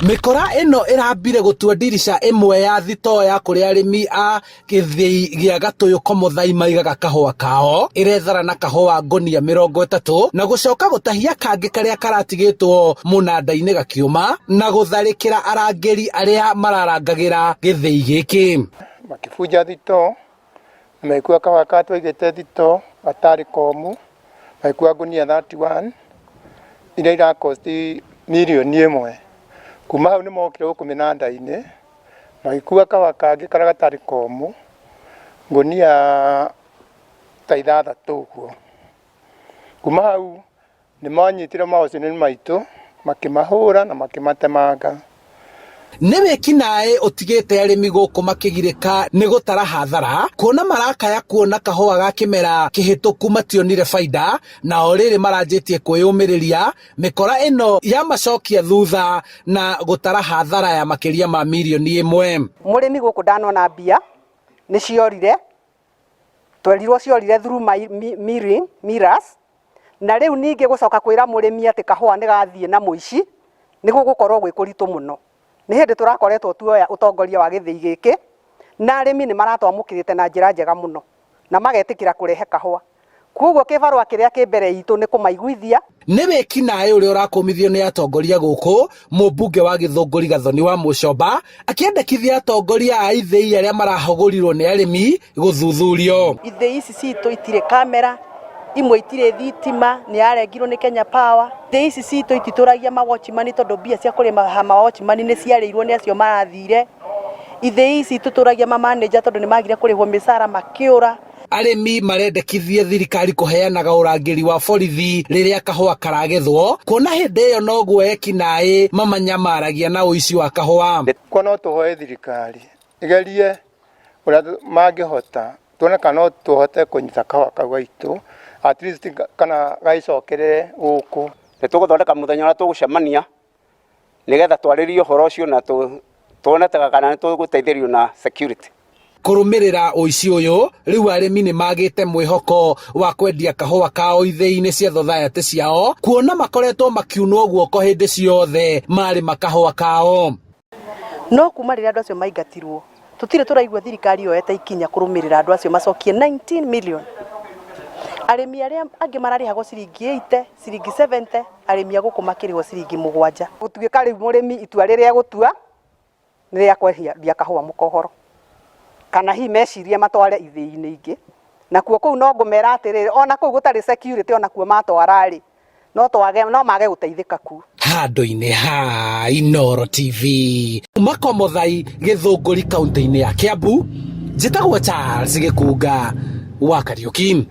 Mĩkora ĩno ĩrambire gũtua ndirica ĩmwe ya thitoo ya kũrĩa arĩmi a gĩthĩi gĩa Gatũyũ Komothai maigaga kahũa kao, ĩrethara na kahũa ngũnia 30 na gũcoka gũtahia kangĩ karĩa karatigĩtwo mũnanda-inĩ gakĩũma na gũtharĩkĩra arangĩri arĩa mararangagĩra gĩthĩi gĩkĩ. Makĩbunja thitoo, na magĩkua kahũa karĩa twaigĩte thitoo gatarĩ komũ, magĩkua ngũnia 31 iria ira cost mirioni 1. Kuma hau nĩ mokire gũkũ mĩnanda-inĩ, magĩkua kahũa kangĩ karĩa gatarĩ komũ, ngũnia ta 6 ũguo. Kuma hau nĩ manyitire maũcini maitũ, makĩmahũra na makĩmatemanga. Nĩ wĩkinaĩ ũtigĩte arĩmi gũkũ makĩgirĩka nĩ gũtara hathara, kuona marakaya kuona kahũa ga kĩmera kĩhĩtũku mationire baida, na o rĩrĩ maranjĩtie kwĩyũmĩrĩria, mĩkora ĩno yamacokia thutha na gũtara hathara ya makĩria ma mirioni 1. Mũrĩmi gũkũ ndanona mbia, nĩ ciorire, twerirwo ciorire through mirrors, na rĩu ningĩ gũcoka kwĩra mũrĩmi atĩ kahũa nĩ gathiĩ na mũici, nĩ gũgũkorwo gwĩ kũritũ mũno. Nĩ hĩndĩ tũrakoretwo tuoya ũtongoria wa gĩthĩi gĩkĩ, na arĩmi nĩ maratwamũkĩrĩte na njĩra njega mũno, na magetĩkĩra kũrehe kahũa. Koguo kĩbarũa kĩrĩa kĩ mbere itũ nĩ kũmaiguithia. Nĩ wĩkinaĩ ũrĩa ũrakũmithio nĩ atongoria gũkũ, mũmbunge wa Gĩthũngũri Gathoni wa Mũcomba akĩendekithia atongoria a ithĩi arĩa marahũgũrirwo nĩ arĩmi gũthuthurio. Ithĩi ici citũ itirĩ kamera, imwe itirĩ thitima, nĩ yarengirwo nĩ Kenya Power. Ithĩi ici citũ ititũragia mawatchman tondũ mbia cia kũrĩha mawatchman nĩ ciarĩirwo nĩ acio marathire. Ithĩi ici ititũragia mamanager tondũ nĩ magire kũrĩhwo mĩcara makĩũra. Arĩmi marendekithie thirikari kũheanaga ũrangĩri wa borithi rĩrĩa kahũa karagethwo, kuona hĩndĩ ĩyo noguo ekinaĩ mamanyamaragia na ũici wa kahũa. Kwa no tũhoe thirikari ĩgerie ũrĩa mangĩhota tuone kana no tũhote kũnyita kahũa kau gaitũ at least kana gagĩcokerere gũkũ. Nĩ tũgũthondeka mũthenya ũrĩa tũgũcemania nĩgetha twarĩrie ũhoro ũcio na tuone kana nĩ tũgũteithĩrĩrio na security. Kũrũmĩrĩra ũici ũyũ, rĩu arĩmi nĩ magĩte mwĩhoko wa kwendia kahũa kao ithĩi-inĩ cia thothaitĩ ciao, kuona makoretwo makiunwo guoko hĩndĩ ciothe marĩma kahũa kao. No kuma rĩrĩa andũ acio maingatirwo, tũtirĩ tũraigua thirikari yoete ikinya kũrũmĩrĩra andũ acio macokie 19 million. Arĩmi arĩa angĩ mararĩhagwo ciringi 80, ciringi 70, arĩmi a gũkũ makĩrĩhwo ciringi 7. Gũtuĩka rĩu mũrĩmi itua rĩrĩa egũtua nĩ rĩa kwendia kahũa mũkohoro, kana hihi mecirie matware ithĩi-inĩ ingĩ, nakuo kũu no ngũmera atĩrĩrĩ, ona kũu gũtarĩ security onakuo matwara rĩ, no twage, no mage gũteithĩka kuo. Handũ-inĩ ha Inooro TV kuma Komothai Gĩthũngũri kaunti-inĩ ya Kiambu, njĩtagwo Charles Gĩkunga wa Kariũki.